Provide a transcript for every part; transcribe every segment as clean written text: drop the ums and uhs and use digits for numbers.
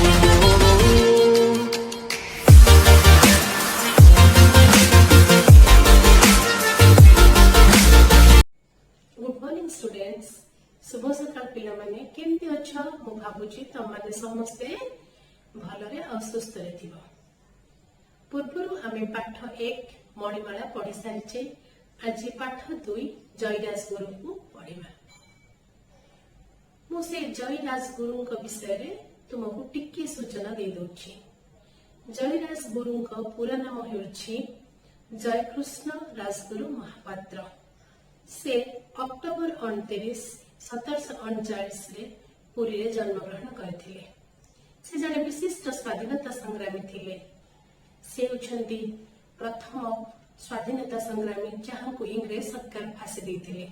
Good morning students. ଶୁଭ ସକାଳ ପିଲାମାନେ। କେମିତି ଅଛ? ମୁଁ ଭାବୁଛି ତମମାନେ ସମସ୍ତେ ଭଲରେ ଆଉ ସୁସ୍ଥରେ ଥିବ। ପୂର୍ବରୁ ଆମେ ପାଠ 1 ମଣିମାଳା ପଢି ସାରିଛେ। ଆଜି ପାଠ 2 ଜୟରାଜ ଗୁରୁଙ୍କୁ ପଢିବା। ମୁଁ ସେ ଜୟରାଜ ଗୁରୁଙ୍କ ବିଷୟରେ ତୁମକୁ ଟିକିଏ ସୂଚନା ଦେଇ ଦଉଛି। ଜୟରାଜ ଗୁରୁଙ୍କ ପୁରା ନାମ ହେଉଛି ଜୟକୃଷ୍ଣ ରାଜଗୁରୁ ମହାପାତ୍ର। ସେ ଅକ୍ଟୋବର 29, 1739ରେ ପୁରୀରେ ଜନ୍ମଗ୍ରହଣ କରିଥିଲେ। ସେ ଜଣେ ବିଶିଷ୍ଟ ସ୍ୱାଧୀନତା ସଂଗ୍ରାମୀ ଥିଲେ। ସେ ହେଉଛନ୍ତି ପ୍ରଥମ ସ୍ୱାଧୀନତା ସଂଗ୍ରାମୀ, ଯାହାଙ୍କୁ ଇଂରେଜ ସରକାର ଫାଶୀ ଦେଇଥିଲେ।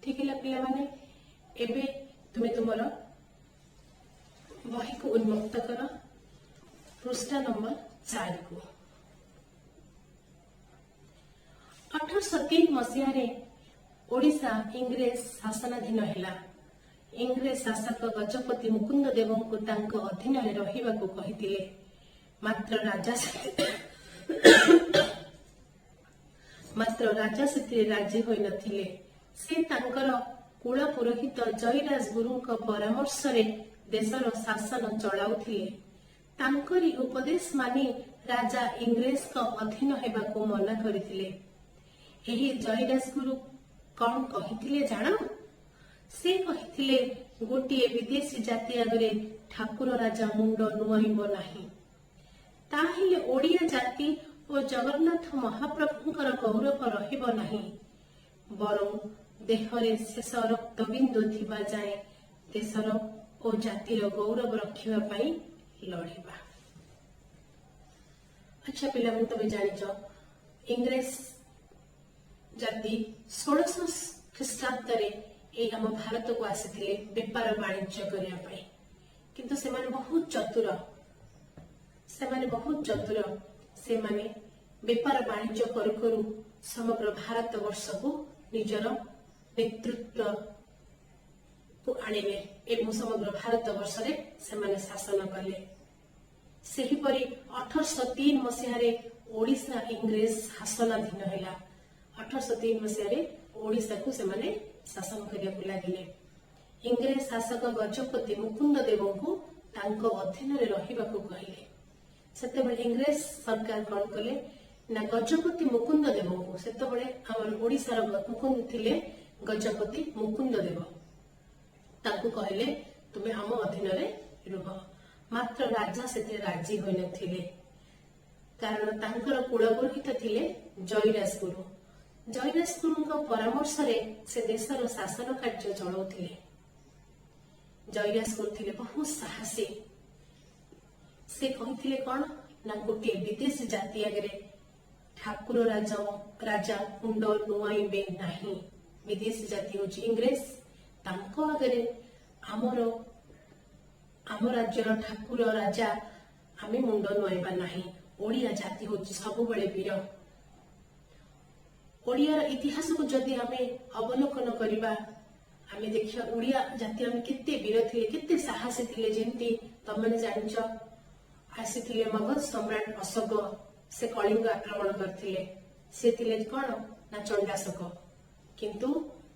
ଠିକ ହେଲା ପିଲାମାନେ, ଏବେ ତୁମେ ତୁମର ବହିକୁ ଉନ୍ମୁକ୍ତ କର ପୃଷ୍ଠା ନମ୍ବର 4କୁ। 1803 ମସିହାରେ ଓଡ଼ିଶା ଇଂରେଜ ଶାସନାଧୀନ ହେଲା। ଇଂରେଜ ଶାସକ ଗଜପତି ମୁକୁନ୍ଦ ଦେବଙ୍କୁ ତାଙ୍କ ଅଧୀନରେ ରହିବାକୁ କହିଥିଲେ। ମାତ୍ର ରାଜା ସେଥିରେ ରାଜି ହୋଇନଥିଲେ। ସେ ତାଙ୍କର କୁଳ ପୁରୋହିତ ଜୟରାଜ ଗୁରୁଙ୍କ ପରାମର୍ଶରେ ଦେଶର ଶାସନ ଚଳାଉଥିଲେ। ତାଙ୍କରି ଉପଦେଶ ମାନି ରାଜା ଇଂରେଜଙ୍କ ଅଧୀନ ହେବାକୁ ମନା କରିଥିଲେ। ଏହି ଜୟରାଜ ଗୁରୁ କଣ କହିଥିଲେ ଜାଣ? ସେ କହିଥିଲେ, ଗୋଟିଏ ବିଦେଶୀ ଜାତି ଆଗରେ ଠାକୁର ରାଜା ମୁଣ୍ଡ ନୁଆଇବ ନାହିଁ। ତାହେଲେ ଓଡ଼ିଆ ଜାତି ଓ ଜଗନ୍ନାଥ ମହାପ୍ରଭୁଙ୍କର ଗୌରବ ରହିବ ନାହିଁ। ବରଂ ଦେହରେ ଶେଷ ରକ୍ତ ବିନ୍ଦୁ ଥିବା ଯାଏ ଦେଶର ଓ ଜାତିର ଗୌରବ ରଖିବା ପାଇଁ ଲଢିବା। ଆଚ୍ଛା ପିଲାମାନେ, ତମେ ଜାଣିଛ, ଇଂରେଜ ଜାତି 1600 ଖ୍ରୀଷ୍ଟାବ୍ଦରେ ଏଇ ଆମ ଭାରତକୁ ଆସିଥିଲେ ବେପାର ବାଣିଜ୍ୟ କରିବା ପାଇଁ। କିନ୍ତୁ ସେମାନେ ବହୁତ ଚତୁର। ସେମାନେ ବହୁତ ଚତୁର। ସେମାନେ ବେପାର ବାଣିଜ୍ୟ କରୁ କରୁ ସମଗ୍ର ଭାରତ ବର୍ଷକୁ ନିଜର ନେତୃତ୍ୱକୁ ଆଣିଲେ ଏବଂ ସମଗ୍ର ଭାରତ ବର୍ଷରେ ସେମାନେ ଶାସନ କଲେ। ସେହିପରି 1803 ମସିହାରେ ଓଡ଼ିଶା ଇଂରେଜ ଶାସନାଧୀନ ହେଲା। 1803 ମସିହାରେ ଓଡ଼ିଶାକୁ ସେମାନେ ଶାସନ କରିବାକୁ ଲାଗିଲେ। ଇଂରେଜ ଶାସକ ଗଜପତି ମୁକୁନ୍ଦ ଦେବଙ୍କୁ ତାଙ୍କ ଅଧୀନରେ ରହିବାକୁ କହିଲେ। ସେତେବେଳେ ଇଂରେଜ ସରକାର କଣ କଲେ ନା, ଗଜପତି ମୁକୁନ୍ଦ ଦେବଙ୍କୁ, ସେତେବେଳେ ଆମର ଓଡ଼ିଶାର ମୁକୁନ୍ଦ ଥିଲେ ଗଜପତି ମୁକୁନ୍ଦ ଦେବ, ତାଙ୍କୁ କହିଲେ, ତୁମେ ଆମ ଅଧୀନରେ ରୁହ। ମାତ୍ର ରାଜା ସେଥିରେ ରାଜି ହୋଇନଥିଲେ, କାରଣ ତାଙ୍କର କୁଳପୁରୋହିତ ଥିଲେ ଜୟରାଜ ଗୁରୁ। ଜୟରାଜ ଗୁରୁଙ୍କ ପରାମର୍ଶରେ ସେ ଦେଶର ଶାସନ କାର୍ଯ୍ୟ ଚଳାଉଥିଲେ। ଜୟରାଜ ଗୁରୁ ଥିଲେ ବହୁତ ସାହସୀ। ସେ କହିଥିଲେ କଣ ନା, ଗୋଟିଏ ବିଦେଶୀ ଜାତି ଆଗରେ ଠାକୁର ରାଜା ମୁଣ୍ଡ ନୁଆଇବେ ନାହିଁ। ବିଦେଶୀ ଜାତି ହଉଛି ଇଂରେଜ। ତାଙ୍କ ଆଗରେ ଆମ ରାଜ୍ୟର ଠାକୁର ରାଜା ଆମେ ମୁଣ୍ଡ ନୁଆଇବା ନାହିଁ। ଓଡ଼ିଆ ଜାତି ହଉଛି ସବୁବେଳେ ବୀର। ଓଡ଼ିଆର ଇତିହାସକୁ ଯଦି ଆମେ ଅବଲୋକନ କରିବା, ଆମେ ଦେଖିବା ଓଡ଼ିଆ ଜାତି ଆମେ କେତେ ବୀର ଥିଲେ, କେତେ ସାହସୀ ଥିଲେ। ଯେମିତି ତମେମାନେ ଜାଣିଛ, ଆସିଥିଲେ ମଗଧ ସମ୍ରାଟ ଅଶୋକ, ସେ କଳିଙ୍ଗ ଆକ୍ରମଣ କରିଥିଲେ। ସେ ଥିଲେ କଣ ନା ଚଣ୍ଡାଶୋକ। କିନ୍ତୁ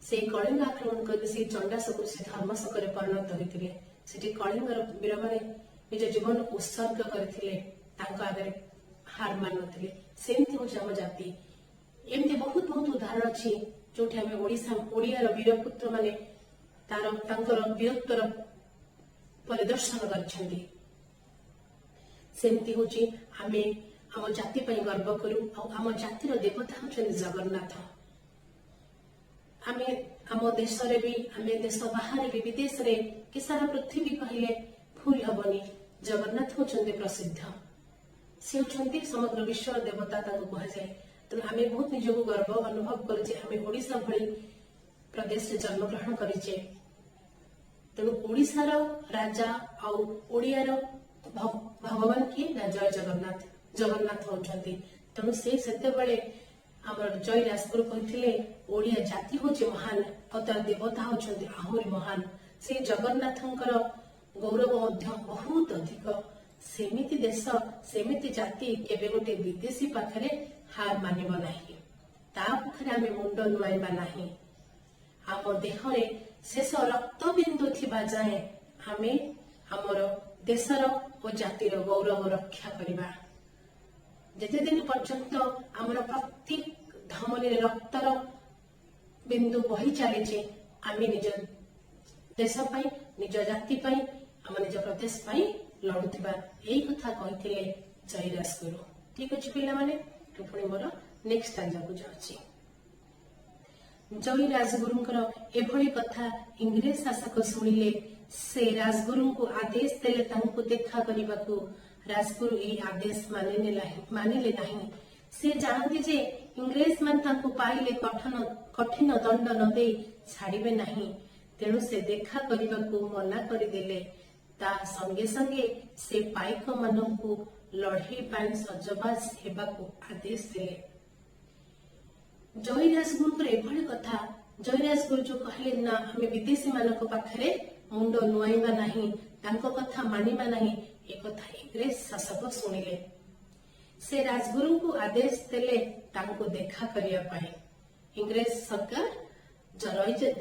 ସେଇ କଳିଙ୍ଗ ଆକ୍ରମଣ କରିକି ସେଇ ଚଣ୍ଡାଶୋକରୁ ସେ ଧର୍ମାଶୋକରେ ପରିଣତ ହୋଇଥିଲେ। ସେଠି କଳିଙ୍ଗର ବୀରମାନେ ନିଜ ଜୀବନକୁ ଉତ୍ସର୍ଗ କରିଥିଲେ, ତାଙ୍କ ଆଗରେ ହାର ମାନୁନଥିଲେ। ସେମିତି ହଉଛି ଆମ ଜାତି। ଏମିତି ବହୁତ ବହୁତ ଉଦାହରଣ ଅଛି, ଯୋଉଠି ଆମେ ଓଡିଶା ଓଡ଼ିଆର ବୀରପୁତ୍ର ମାନେ ତାଙ୍କର ବୀରତ୍ୱର ପରିଦର୍ଶନ କରିଛନ୍ତି। ସେମିତି ହଉଛି ଆମେ ଆମ ଜାତି ପାଇଁ ଗର୍ବ କରୁ ଆଉ ଆମ ଜାତିର ଦେବତା ହେଉଛନ୍ତି ଜଗନ୍ନାଥ। ଆମେ ଆମ ଦେଶରେ ବି, ଆମେ ଦେଶ ବାହାରେ ବି, ବିଦେଶରେ କି ସାରା ପୃଥିବୀ କହିଲେ ଭୁଲ ହବନି, ଜଗନ୍ନାଥ ହଉଛନ୍ତି ପ୍ରସିଦ୍ଧ। ସେ ହେଉଛନ୍ତି ସମଗ୍ର ବିଶ୍ୱର ଦେବତା ତାଙ୍କୁ କୁହାଯାଏ। ତେଣୁ ଆମେ ବହୁତ ନିଜକୁ ଗର୍ବ ଅନୁଭବ କରୁଛେ, ଆମେ ଓଡ଼ିଶା ଭଳି ପ୍ରଦେଶରେ ଜନ୍ମଗ୍ରହଣ କରିଛେ। ତେଣୁ ଓଡ଼ିଶାର ରାଜା ଆଉ ଓଡ଼ିଆର ଭଗବାନ କିଏ ନା ଜୟ ଜଗନ୍ନାଥ, ଜଗନ୍ନାଥ ହଉଛନ୍ତି। ତେଣୁ ସେ ସେତେବେଳେ ଆମର ଜୟ ରାଜଗୁରୁ କହିଥିଲେ, ଓଡ଼ିଆ ଜାତି ହଉଛି ମହାନ ଆଉ ତାର ଦେବତା ହଉଛନ୍ତି ଆହୁରି ମହାନ। ସେଇ ଜଗନ୍ନାଥଙ୍କର ଗୌରବ ମଧ୍ୟ ବହୁତ ଅଧିକ। ସେମିତି ଦେଶ, ସେମିତି ଜାତି କେବେ ଗୋଟେ ବିଦେଶୀ ପାଖରେ ହାର ମାନିବ ନାହିଁ। ତା ପାଖରେ ଆମେ ମୁଣ୍ଡ ନୁଆଇବା ନାହିଁ। ଆମ ଦେହରେ ଶେଷ ରକ୍ତ ବିନ୍ଦୁ ଥିବା ଯାଏଁ ଆମେ ଆମର ଦେଶର ଓ ଜାତିର ଗୌରବ ରକ୍ଷା କରିବା। ଯେତେଦିନ ପର୍ଯ୍ୟନ୍ତ ଆମର ପ୍ରତ୍ୟେକ ଧମନୀରେ ରକ୍ତର ବିନ୍ଦୁ ବହି ଚାଲିଛି, ଆମେ ନିଜ ଦେଶ ପାଇଁ, ନିଜ ଜାତି ପାଇଁ, ଆମ ନିଜ ପ୍ରଦେଶ ପାଇଁ ଲଢୁଥିବା। ଏଇ କଥା କହିଥିଲେ ଜୟରାଜ ଗୁରୁ। ଠିକ ଅଛି ପିଲାମାନେ, ମୁଁ ପୁଣି ମୋର ନେକ୍ସଟ ଷ୍ଟାଞ୍ଜାକୁ ଯାଉଛି। ଜୟୀ ରାଜଗୁରୁଙ୍କର ଏଭଳି କଥା ଇଂରେଜ ଶାସକ ଶୁଣିଲେ। ସେ ରାଜଗୁରୁଙ୍କୁ ଆଦେଶ ଦେଲେ ତାଙ୍କୁ ଦେଖା କରିବାକୁ। ରାଜଗୁରୁ ଏହି ଆଦେଶ ମାନିଲେ ନାହିଁ। ସେ ଜାଣନ୍ତି ଯେ ଇଂରେଜମାନେ ତାଙ୍କୁ ପାଇଲେ କଠିନ ଦଣ୍ଡ ନ ଦେଇ ଛାଡ଼ିବେ ନାହିଁ। ତେଣୁ ସେ ଦେଖା କରିବାକୁ ମନା କରିଦେଲେ। ତା ସଙ୍ଗେ ସଙ୍ଗେ ସେ ପାଇକମାନଙ୍କୁ ଲଢେଇ ପାଇଁ ସଜବାଜ ହେବାକୁ ଆଦେଶ ଦେଲେ। ଜୟୀ ରାଜଗୁରୁଙ୍କର ଏଭଳି କଥା, ଜୟୀ ରାଜଗୁରୁ ଯୋଉ କହିଲେ ନା ଆମେ ବିଦେଶୀ ମାନଙ୍କ ପାଖରେ ମୁଣ୍ଡ ନୁଆଇଁବା ନାହିଁ, ତାଙ୍କ କଥା ମାନିବା ନାହିଁ, ଏକଥା ଇଂରେଜ ଶାସକ ଶୁଣିଲେ। ସେ ରାଜଗୁରୁଙ୍କୁ ଆଦେଶ ଦେଲେ ତାଙ୍କୁ ଦେଖା କରିବା ପାଇଁ। ଇଂରେଜ ସରକାର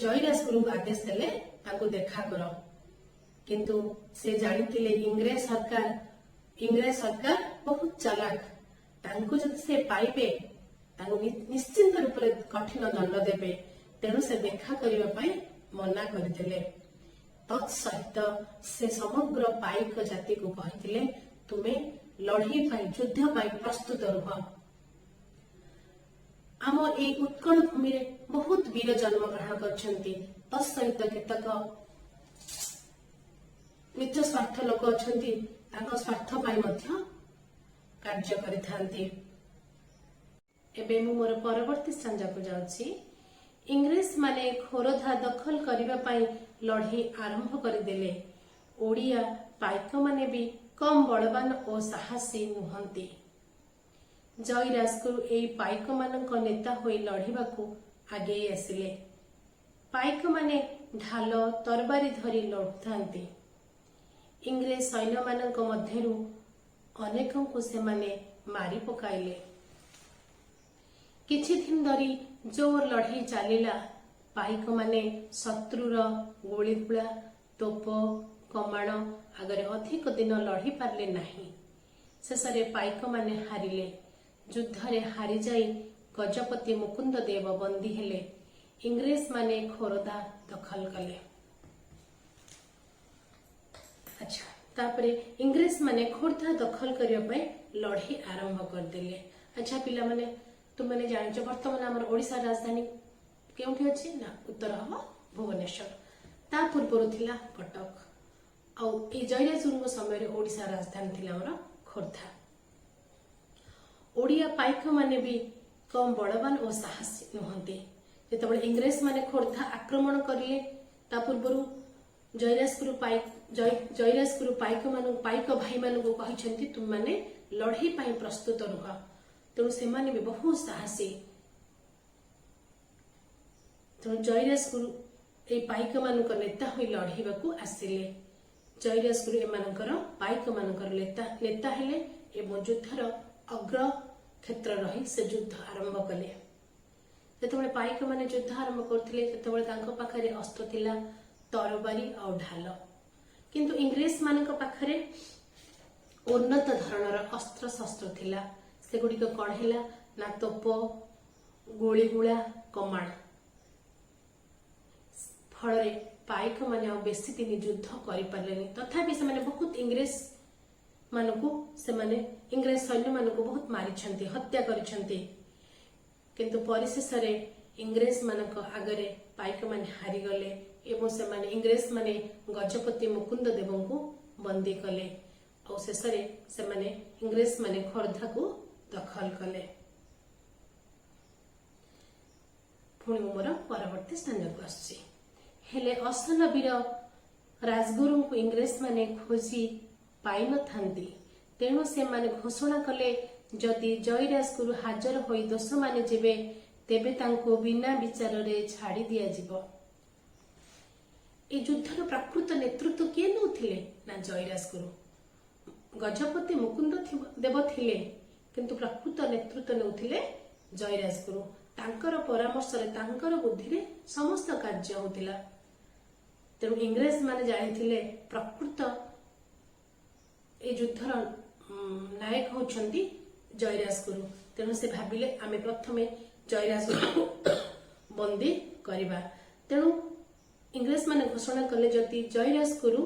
ଜୟୀ ରାଜଗୁରୁଙ୍କୁ ଆଦେଶ ଦେଲେ ତାଙ୍କୁ ଦେଖା କର। କିନ୍ତୁ ସେ ଜାଣିଥିଲେ ଇଂରେଜ ସରକାର ବହୁତ ଚାଲାକ। ତାଙ୍କୁ ଯଦି ସେ ପାଇବେ, ତାଙ୍କୁ ନିଶ୍ଚିନ୍ତ ରୂପରେ କଠିନ ଦଣ୍ଡ ଦେବେ। ତେଣୁ ସେ ଦେଖା କରିବା ପାଇଁ ମନା କରିଦେଲେ। ତତ୍ ସହିତ ସେ ସମଗ୍ର ପାଇକ ଜାତିକୁ କହିଥିଲେ, ତୁମେ ଲଢେଇ ପାଇଁ, ଯୁଦ୍ଧ ପାଇଁ ପ୍ରସ୍ତୁତ ରୁହ। ଆମ ଏଇ ଉତ୍କଳ ଭୂମିରେ ବହୁତ ବୀର ଜନ୍ମ ଗ୍ରହଣ କରିଛନ୍ତି। ତତ୍ ସହିତ କେତେକ ନିଜ ସ୍ୱାର୍ଥ ଲୋକ ଅଛନ୍ତି, ତାଙ୍କ ସ୍ୱାର୍ଥ ପାଇଁ ମଧ୍ୟ କାର୍ଯ୍ୟ କରିଥାନ୍ତି। ଏବେ ମୁଁ ମୋର ପରବର୍ତ୍ତୀ ଷ୍ଟାଞ୍ଜାକୁ ଯାଉଛି। ଇଂରେଜ ମାନେ ଖୋରଧା ଦଖଲ କରିବା ପାଇଁ ଲଢେଇ ଆରମ୍ଭ କରିଦେଲେ। ଓଡ଼ିଆ ପାଇକମାନେ ବି କମ୍ ବଳବାନ ଓ ସାହସୀ ନୁହନ୍ତି। ଜୟୀ ରାଜଗୁରୁ ଏଇ ପାଇକମାନଙ୍କ ନେତା ହୋଇ ଲଢିବାକୁ ଆଗେଇ ଆସିଲେ। ପାଇକମାନେ ଢାଲ, ତରବାରୀ ଧରି ଲଢୁଥାନ୍ତି। ଇଂରେଜ ସୈନ୍ୟମାନଙ୍କ ମଧ୍ୟରୁ ଅନେକଙ୍କୁ ସେମାନେ ମାରି ପକାଇଲେ। କିଛି ଦିନ ଧରି ଜୋର ଲଢେଇ ଚାଲିଲା। ପାଇକମାନେ ଶତ୍ରୁର ଗୁଳିଗୁଳା, ତୋପ, କମାଣ ଆଗରେ ଅଧିକ ଦିନ ଲଢି ପାରିଲେ ନାହିଁ। ଶେଷରେ ପାଇକମାନେ ହାରିଲେ। ଯୁଦ୍ଧରେ ହାରିଯାଇ ଗଜପତି ମୁକୁନ୍ଦ ଦେବ ବନ୍ଦୀ ହେଲେ। ଇଂରେଜମାନେ ଖୋରଧା ଦଖଲ କଲେ। ଆଚ୍ଛା, ତାପରେ ଇଂରେଜମାନେ ଖୋର୍ଦ୍ଧା ଦଖଲ କରିବା ପାଇଁ ଲଢେଇ ଆରମ୍ଭ କରିଦେଲେ। ଆଚ୍ଛା ପିଲାମାନେ, ତୁମେମାନେ ଜାଣିଛ ବର୍ତ୍ତମାନ ଆମର ଓଡ଼ିଶା ରାଜଧାନୀ କେଉଁଠି ଅଛି? ନା, ଉତ୍ତର ହବ ଭୁବନେଶ୍ୱର। ତା ପୂର୍ବରୁ ଥିଲା କଟକ। ଆଉ ଏଇ ଜୟରାଜଗୁରୁଙ୍କ ସମୟରେ ଓଡ଼ିଶା ରାଜଧାନୀ ଥିଲା ଆମର ଖୋର୍ଦ୍ଧା। ଓଡ଼ିଆ ପାଇକମାନେ ବି କମ୍ ବଳବାନ ଓ ସାହସୀ ନୁହନ୍ତି। ଯେତେବେଳେ ଇଂରେଜ ମାନେ ଖୋର୍ଦ୍ଧା ଆକ୍ରମଣ କରିଲେ, ତା ପୂର୍ବରୁ ଜୟରାଜଗୁରୁ ପାଇକ ଭାଇମାନଙ୍କୁ କହିଛନ୍ତି, ତୁମମାନେ ଲଢେଇ ପାଇଁ ପ୍ରସ୍ତୁତ ରୁହ। ତେଣୁ ସେମାନେ ବି ବହୁତ ସାହସୀ। ତେଣୁ ଜୟରାଜଗୁରୁ ଏଇ ପାଇକମାନଙ୍କ ନେତା ହୋଇ ଲଢେଇବାକୁ ଆସିଲେ। ଜୟରାଜଗୁରୁ ଏମାନଙ୍କର ପାଇକମାନଙ୍କର ନେତା ହେଲେ ଏବଂ ଯୁଦ୍ଧର ଅଗ୍ର କ୍ଷେତ୍ର ରହି ସେ ଯୁଦ୍ଧ ଆରମ୍ଭ କଲେ। ଯେତେବେଳେ ପାଇକମାନେ ଯୁଦ୍ଧ ଆରମ୍ଭ କରୁଥିଲେ, ସେତେବେଳେ ତାଙ୍କ ପାଖରେ ଅସ୍ତ୍ର ଥିଲା ତରବାରୀ ଆଉ ଢାଲ। କିନ୍ତୁ ଇଂରେଜ ମାନଙ୍କ ପାଖରେ ଉନ୍ନତ ଧରଣର ଅସ୍ତ୍ର ଶସ୍ତ୍ର ଥିଲା। ସେଗୁଡ଼ିକ କଣ ହେଲା ନା ତୋପ, ଗୁଳିଗୁଳା, କମାଣ। ଫଳରେ ପାଇକମାନେ ଆଉ ବେଶୀ ଦିନ ଯୁଦ୍ଧ କରିପାରିଲେନି। ତଥାପି ସେମାନେ ବହୁତ ଇଂରେଜ ମାନଙ୍କୁ ସେମାନେ ଇଂରେଜ ସୈନ୍ୟମାନଙ୍କୁ ବହୁତ ମାରିଛନ୍ତି, ହତ୍ୟା କରିଛନ୍ତି। କିନ୍ତୁ ପରିଶେଷରେ ଇଂରେଜ ମାନଙ୍କ ଆଗରେ ପାଇକମାନେ ହାରିଗଲେ ଏବଂ ସେମାନେ ଇଂରେଜ ମାନେ ଗଜପତି ମୁକୁନ୍ଦ ଦେବଙ୍କୁ ବନ୍ଦୀ କଲେ। ଆଉ ଶେଷରେ ସେମାନେ ଇଂରେଜ ମାନେ ଖୋର୍ଦ୍ଧାକୁ ଦଖଲ କଲେ। ପୁଣି ମୁଁ ମୋର ପରବର୍ତ୍ତୀ ସ୍ଥାନକୁ ଆସୁଛି। ହେଲେ ଅସଲ ବୀର ରାଜଗୁରୁଙ୍କୁ ଇଂରେଜମାନେ ଖୋଜି ପାଇନଥାନ୍ତି। ତେଣୁ ସେମାନେ ଘୋଷଣା କଲେ, ଯଦି ଜୟୀ ରାଜଗୁରୁ ହାଜର ହୋଇ ଦୋଷ ମାନିଯିବେ, ତେବେ ତାଙ୍କୁ ବିନା ବିଚାରରେ ଛାଡ଼ି ଦିଆଯିବ। ଏଇ ଯୁଦ୍ଧର ପ୍ରକୃତ ନେତୃତ୍ୱ କିଏ ନେଉଥିଲେ ନା ଜୟରାଜ ଗୁରୁ। ଗଜପତି ମୁକୁନ୍ଦ ଦେବ ଥିଲେ, କିନ୍ତୁ ପ୍ରକୃତ ନେତୃତ୍ୱ ନେଉଥିଲେ ଜୟରାଜ ଗୁରୁ। ତାଙ୍କର ପରାମର୍ଶରେ, ତାଙ୍କର ବୁଦ୍ଧିରେ ସମସ୍ତ କାର୍ଯ୍ୟ ହେଉଥିଲା। ତେଣୁ ଇଂରେଜ ମାନେ ଜାଣିଥିଲେ, ପ୍ରକୃତ ଏଇ ଯୁଦ୍ଧର ନାୟକ ହେଉଛନ୍ତି ଜୟରାଜ ଗୁରୁ। ତେଣୁ ସେ ଭାବିଲେ, ଆମେ ପ୍ରଥମେ ଜୟରାଜ ଗୁରୁକୁ ବନ୍ଦୀ କରିବା। ତେଣୁ ଇଂରେଜ ମାନେ ଘୋଷଣା କଲେ, ଯଦି ଜୟରାଜ ଗୁରୁ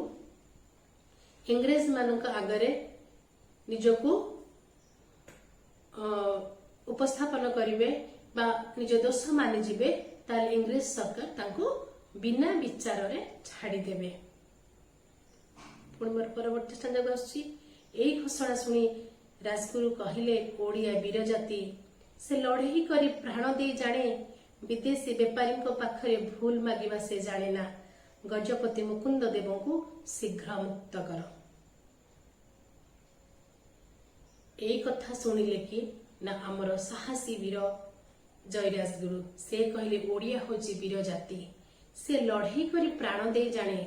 ଇଂରେଜ ମାନଙ୍କ ଆଗରେ ନିଜକୁ ଉପସ୍ଥାପନ କରିବେ ବା ନିଜ ଦୋଷ ମାନିଯିବେ, ତାହେଲେ ଇଂରେଜ ସରକାର ତାଙ୍କୁ ବିନା ବିଚାରରେ ଛାଡ଼ିଦେବେ। ପୁଣି ମୋର ପରବର୍ତ୍ତୀ ଷ୍ଟାଞ୍ଜାକୁ ଆସୁଛି। ଏଇ ଘୋଷଣା ଶୁଣି ରାଜଗୁରୁ କହିଲେ, "ଓଡ଼ିଆ ବୀର ଜାତି, ସେ ଲଢ଼େଇ କରି ପ୍ରାଣ ଦେଇ ଜାଣେ। ବିଦେଶୀ ବେପାରୀଙ୍କ ପାଖରେ ଭୁଲ ମାଗିବା ସେ ଜାଣେ ନା। ଗଜପତି ମୁକୁନ୍ଦ ଦେବଙ୍କୁ ଶୀଘ୍ର ମୁକ୍ତ କର।" ଏଇ କଥା ଶୁଣିଲେ କି ନା ଆମର ସାହସୀ ବୀର ଜୟରାଜ ଗୁରୁ। ସେ କହିଲେ, ଓଡ଼ିଆ ହଉଛି ବୀର ଜାତି, ସେ ଲଢ଼େଇ କରି ପ୍ରାଣ ଦେଇ ଜାଣେ।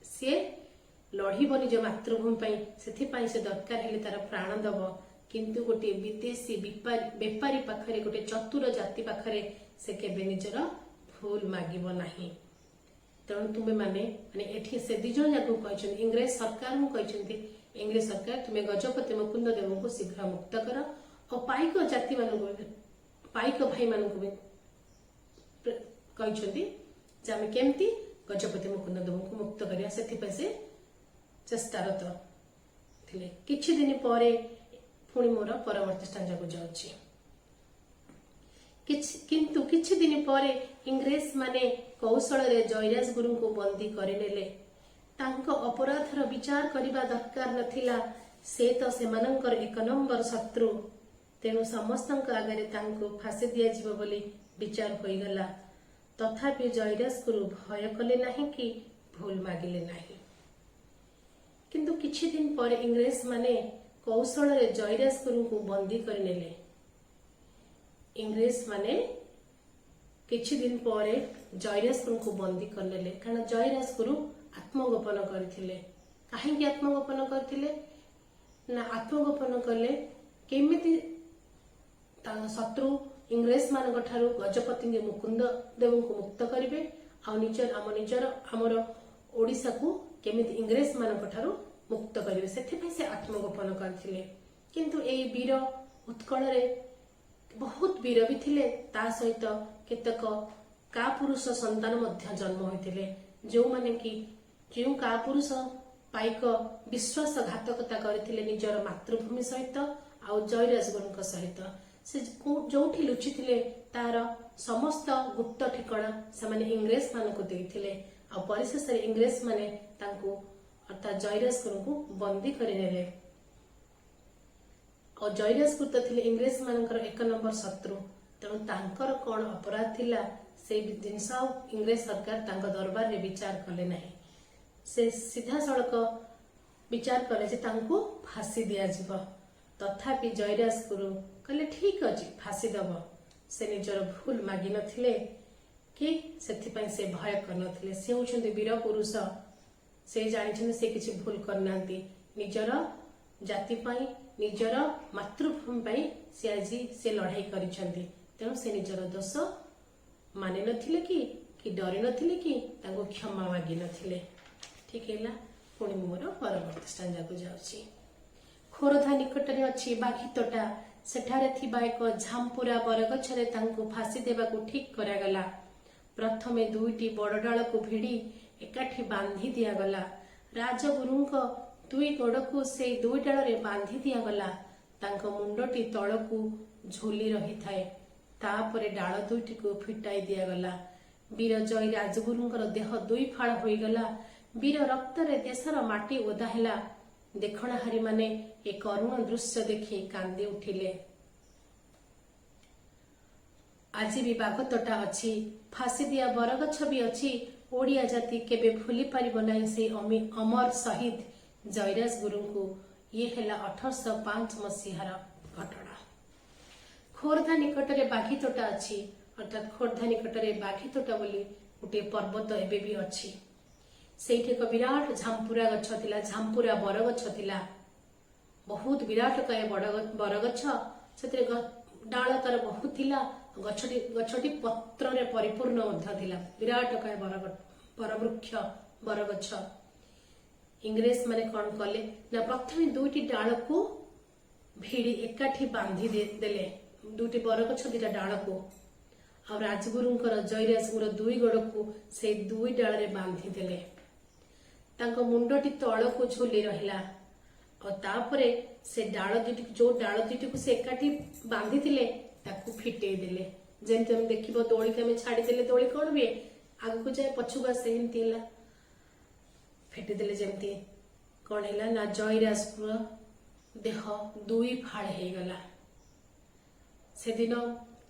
ସେ ଲଢ଼ିବ ନିଜ ମାତୃଭୂମି ପାଇଁ, ସେଥିପାଇଁ ସେ ଦରକାର ହେଲେ ତାର ପ୍ରାଣ ଦବ। କିନ୍ତୁ ଗୋଟିଏ ବିଦେଶୀ ବେପାରୀ ପାଖରେ, ଗୋଟେ ଚତୁର ଜାତି ପାଖରେ ସେ କେବେ ନିଜର ଭୁଲ ମାଗିବ ନାହିଁ। ତେଣୁ ତୁମେ ମାନେ ମାନେ ଏଠି ସେ ଦି ଜଣ ଯାକୁ କହିଛନ୍ତି, ଇଂରେଜ ସରକାରଙ୍କୁ କହିଛନ୍ତି, ଇଂରେଜ ସରକାର, ତୁମେ ଗଜପତି ମୁକୁନ୍ଦ ଦେବଙ୍କୁ ଶୀଘ୍ର ମୁକ୍ତ କର। ଆଉ ପାଇକ ଜାତି ମାନଙ୍କୁ ବି, ପାଇକ ଭାଇମାନଙ୍କୁ ବି କହିଛନ୍ତି ଯେ ଆମେ କେମିତି ଗଜପତି ମୁକୁନ୍ଦ ଦେବଙ୍କୁ ମୁକ୍ତ କରିବା, ସେଥିପାଇଁ ସେ ଚେଷ୍ଟାରତ ଥିଲେ। କିଛି ଦିନ ପରେ, ପୁଣି ମୋର ପରବର୍ତ୍ତୀ ଷ୍ଟାଞ୍ଜାକୁ ଯାଉଛି। କିନ୍ତୁ କିଛି ଦିନ ପରେ ଇଂରେଜ ମାନେ କୌଶଳରେ ଜୟରାଜ ଗୁରୁଙ୍କୁ ବନ୍ଦୀ କରିନେଲେ। ତାଙ୍କ ଅପରାଧର ବିଚାର କରିବା ଦରକାର ନଥିଲା। ସେ ତ ସେମାନଙ୍କର ଏକ ନମ୍ବର ଶତ୍ରୁ। ତେଣୁ ସମସ୍ତଙ୍କ ଆଗରେ ତାଙ୍କୁ ଫାଶୀ ଦିଆଯିବ ବୋଲି ବିଚାର ହୋଇଗଲା। ତଥାପି ଜୟରାଜ ଗୁରୁ ଭୟ କଲେ ନାହିଁ କି ଭୁଲ ମାଗିଲେ ନାହିଁ। କିନ୍ତୁ କିଛି ଦିନ ପରେ ଇଂରେଜ ମାନେ କୌଶଳରେ ଜୟରାଜ ଗୁରୁଙ୍କୁ ବନ୍ଦୀ କରିନେଲେ। ଇଂରେଜ ମାନେ କିଛି ଦିନ ପରେ ଜୟରାଜ ଗୁରୁଙ୍କୁ ବନ୍ଦୀ କରିନେଲେ, କାରଣ ଜୟରାଜ ଗୁରୁ ଆତ୍ମଗୋପନ କରିଥିଲେ। କାହିଁକି ଆତ୍ମଗୋପନ କରିଥିଲେ ନା, ଆତ୍ମଗୋପନ କଲେ କେମିତି ତାଙ୍କ ଶତ୍ରୁ ଇଂରେଜ ମାନଙ୍କ ଠାରୁ ଗଜପତି ମୁକୁନ୍ଦ ଦେବଙ୍କୁ ମୁକ୍ତ କରିବେ ଆଉ ନିଜର ଆମ ନିଜର ଆମର ଓଡିଶାକୁ କେମିତି ଇଂରେଜ ମାନଙ୍କ ଠାରୁ ମୁକ୍ତ କରିବେ, ସେଥିପାଇଁ ସେ ଆତ୍ମଗୋପନ କରିଥିଲେ। କିନ୍ତୁ ଏଇ ବୀର ଉତ୍କଳରେ ବହୁତ ବୀର ବି ଥିଲେ, ତା ସହିତ କେତେକ କାପୁରୁଷ ସନ୍ତାନ ମଧ୍ୟ ଜନ୍ମ ହୋଇଥିଲେ, ଯେଉଁମାନେ କି ଯେଉଁ କାପୁରୁଷ ପାଇକ ବିଶ୍ୱାସଘାତକତା କରିଥିଲେ ନିଜର ମାତୃଭୂମି ସହିତ ଆଉ ଜୟରାଜ ଗୁରୁଙ୍କ ସହିତ। ସେ ଯୋଉଠି ଲୁଚିଥିଲେ, ତାର ସମସ୍ତ ଗୁପ୍ତ ଠିକଣା ସେମାନେ ଇଂରେଜ ମାନଙ୍କୁ ଦେଇଥିଲେ। ଆଉ ପରିଶେଷରେ ଇଂରେଜ ମାନେ ତାଙ୍କୁ, ଅର୍ଥାତ୍ ଜୟରାଜ ଗୁରୁଙ୍କୁ ବନ୍ଦୀ କରିନେଲେ। ଆଉ ଜୟରାଜ ଗୁରୁ ତ ଥିଲେ ଇଂରେଜ ମାନଙ୍କର ଏକ ନମ୍ବର ଶତ୍ରୁ। ତେଣୁ ତାଙ୍କର କଣ ଅପରାଧ ଥିଲା, ସେଇ ଜିନିଷ ଆଉ ଇଂରେଜ ସରକାର ତାଙ୍କ ଦରବାରରେ ବିଚାର କଲେ ନାହିଁ। ସେ ସିଧାସଳଖ ବିଚାର କଲେ ଯେ ତାଙ୍କୁ ଫାଶୀ ଦିଆଯିବ। ତଥାପି ଜୟରାଜ ଗୁରୁ କହିଲେ, ଠିକ ଅଛି, ଫାଶୀ ଦବ। ସେ ନିଜର ଭୁଲ ମାଗି ନଥିଲେ କି ସେଥିପାଇଁ ସେ ଭୟ କରିନଥିଲେ। ସେ ହଉଛନ୍ତି ବୀର ପୁରୁଷ। ସେ ଜାଣିଛନ୍ତି ସେ କିଛି ଭୁଲ କରିନାହାନ୍ତି। ନିଜର ଜାତି ପାଇଁ, ନିଜର ମାତୃଭୂମି ପାଇଁ ସେ ଆଜି ସେ ଲଢେଇ କରିଛନ୍ତି। ତେଣୁ ସେ ନିଜର ଦୋଷ ମାନି ନଥିଲେ କି ଡରି ନଥିଲେ କି ତାଙ୍କୁ କ୍ଷମା ମାଗି ନଥିଲେ। ଠିକ ହେଲା। ପୁଣି ମୁଁ ମୋର ପରବର୍ତ୍ତୀ ଷ୍ଟାଞ୍ଜାକୁ ଯାଉଛି। ଖୋରଧା ନିକଟରେ ଅଛି ବାଘିତୋଟା। ସେଠାରେ ଥିବା ଏକ ଝାମ୍ପୁରା ବରଗଛରେ ତାଙ୍କୁ ଫାଶୀ ଦେବାକୁ ଠିକ କରାଗଲା। ପ୍ରଥମେ ଦୁଇଟି ବଡ଼ ଡାଳକୁ ଭିଡି ଏକାଠି ବାନ୍ଧି ଦିଆଗଲା। ରାଜଗୁରୁଙ୍କ ଦୁଇ ଗୋଡକୁ ସେଇ ଦୁଇ ଡାଳରେ ବାନ୍ଧି ଦିଆଗଲା। ତାଙ୍କ ମୁଣ୍ଡଟି ତଳକୁ ଝୁଲି ରହିଥାଏ। ତାପରେ ଡାଳ ଦୁଇଟିକୁ ଫିଟାଇ ଦିଆଗଲା। ବୀର ଜୟ ରାଜଗୁରୁଙ୍କର ଦେହ ଦୁଇ ଫାଳ ହୋଇଗଲା। ବୀର ରକ୍ତରେ ଦେଶର ମାଟି ଓଦା ହେଲା। ଦେଖଣାହାରୀମାନେ ଏ କରୁଣ ଦୃଶ୍ୟ ଦେଖି କାନ୍ଦି ଉଠିଲେ। ଆଜି ବି ବାଘତୋଟା ଅଛି, ଫାଶୀ ଦିଆ ବରଗଛ ବି ଅଛି। ଓଡ଼ିଆ ଜାତି କେବେ ଭୁଲି ପାରିବ ନାହିଁ ସେଇ ଅମର ଶହୀଦ ଜୟରାଜ ଗୁରୁଙ୍କୁ। ଇଏ ହେଲା 1805 ମସିହାର ଘଟଣା। ଖୋର୍ଦ୍ଧା ନିକଟରେ ବାଘିତୋଟା ଅଛି, ଅର୍ଥାତ୍ ଖୋର୍ଦ୍ଧା ନିକଟରେ ବାଘିତୋଟା ବୋଲି ଗୋଟିଏ ପର୍ବତ ଏବେ ବି ଅଛି। ସେଇଠି ଏକ ବିରାଟ ଝାମ୍ପୁରା ଗଛ ଥିଲା, ଝାମ୍ପୁରା ବରଗଛ ଥିଲା। ବହୁତ ବିରାଟକାୟ ବଡ ବରଗଛ। ସେଥିରେ ଡାଳ ତାର ବହୁତ ଥିଲା। ଗଛଟି ପତ୍ରରେ ପରିପୂର୍ଣ୍ଣ ମଧ୍ୟ ଥିଲା। ବିରାଟକାୟ ବରବୃକ୍ଷ, ବରଗଛ। ଇଂରେଜ ମାନେ କଣ କଲେ ନା, ପ୍ରଥମେ ଦୁଇଟି ଡାଳକୁ ଭିଡି ଏକାଠି ବାନ୍ଧି ଦେଲେ, ଦୁଇଟି ବରଗଛ ଦିଟା ଡାଳକୁ। ଆଉ ରାଜଗୁରୁଙ୍କର, ଜୟରାଜଗୁରୁ ଦୁଇ ଗୋଡକୁ ସେଇ ଦୁଇ ଡାଳରେ ବାନ୍ଧି ଦେଲେ। ତାଙ୍କ ମୁଣ୍ଡଟି ତଳକୁ ଝୁଲି ରହିଲା। ଆଉ ତାପରେ ସେ ଡାଳ ଦୁଇଟି, ଯୋଉ ଡାଳ ଦୁଇଟିକୁ ସେ ଏକାଠି ବାନ୍ଧିଥିଲେ, ତାକୁ ଫିଟେଇ ଦେଲେ। ଯେମିତି ଆମେ ଦେଖିବ, ଦୋଳିକି ଆମେ ଛାଡିଦେଲେ ଦୋଳି କଣ ହୁଏ? ଆଗକୁ ଯାଏ, ପଛକୁ ଆସେ। ଏମିତି ହେଲା। ଫିଟିଦେଲେ ଯେମିତି, କଣ ହେଲା ନା, ଜୟରାଜଙ୍କର ଦେହ ଦୁଇ ଫାଳ ହେଇଗଲା। ସେଦିନ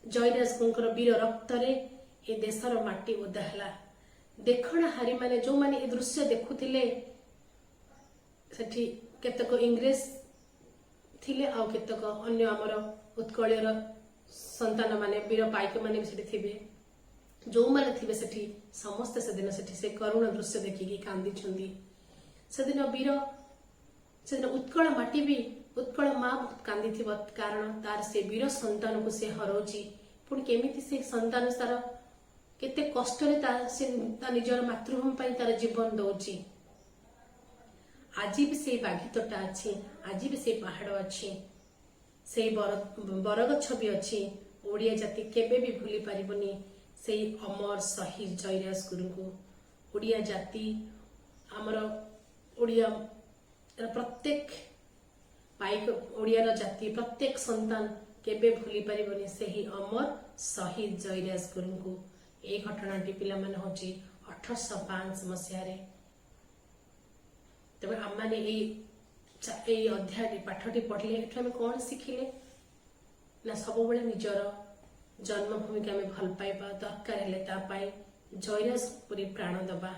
ଜୟରାଜଙ୍କର ବୀର ରକ୍ତରେ ଏ ଦେଶର ମାଟି ଓଦା ହେଲା। ଦେଖଣାହାରୀ ମାନେ, ଯୋଉମାନେ ଏ ଦୃଶ୍ୟ ଦେଖୁଥିଲେ, ସେଠି କେତେକ ଇଂରେଜ ଥିଲେ ଆଉ କେତେକ ଅନ୍ୟ ଆମର ଉତ୍କଳୀୟର ସନ୍ତାନ ମାନେ, ବୀର ପାଇକ ମାନେ ବି ସେଠି ଥିବେ। ଯୋଉମାନେ ଥିବେ ସେଠି, ସମସ୍ତେ ସେଦିନ ସେଠି ସେ କରୁଣ ଦୃଶ୍ୟ ଦେଖିକି କାନ୍ଦିଛନ୍ତି। ସେଦିନ ଉତ୍କଳ ମାଟି ବି, ଉତ୍କଳ ମା ବହୁତ କାନ୍ଦିଥିବ, କାରଣ ତାର ସେ ବୀର ସନ୍ତାନକୁ ସେ ହରଉଛି। ପୁଣି କେମିତି ସେ ସନ୍ତାନ ତାର କେତେ କଷ୍ଟରେ ସେ ତା ନିଜର ମାତୃଭୂମି ପାଇଁ ତାର ଜୀବନ ଦଉଛି। ଆଜି ବି ସେଇ ବାଘିତୋଟା ଅଛି, ଆଜି ବି ସେଇ ପାହାଡ ଅଛି, ସେଇ ବରଗଛ ବି ଅଛି। ଓଡ଼ିଆ ଜାତି କେବେ ବି ଭୁଲି ପାରିବନି ସେଇ ଅମର ଶହୀଦ ଜୟରାଜ ଗୁରୁଙ୍କୁ। ଓଡ଼ିଆ ଜାତି, ଆମର ଓଡ଼ିଆ ପ୍ରତ୍ୟେକ ପାଇକ, ଓଡ଼ିଆର ଜାତି, ପ୍ରତ୍ୟେକ ସନ୍ତାନ କେବେ ଭୁଲି ପାରିବନି ସେହି ଅମର ଶହୀଦ ଜୟରାଜ ଗୁରୁଙ୍କୁ। ଏଇ ଘଟଣାଟି, ପିଲାମାନେ, ହଉଛି 1805 ମସିହାରେ। ତେବେ ଆମମାନେ ଏଇ ଅଧ୍ୟାୟଟି, ପାଠଟି ପଢିଲେ, ଏଠୁ ଆମେ କଣ ଶିଖିଲେ ନା, ସବୁବେଳେ ନିଜର ଜନ୍ମଭୂମିକୁ ଆମେ ଭଲ ପାଇବା, ଦରକାର ହେଲେ ତା ପାଇଁ ଜୟରାଜ ପରି ପ୍ରାଣ ଦବା।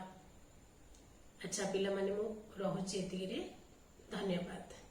ଆଚ୍ଛା ପିଲାମାନେ, ମୁଁ ରହୁଛି ଏତିକିରେ। ଧନ୍ୟବାଦ।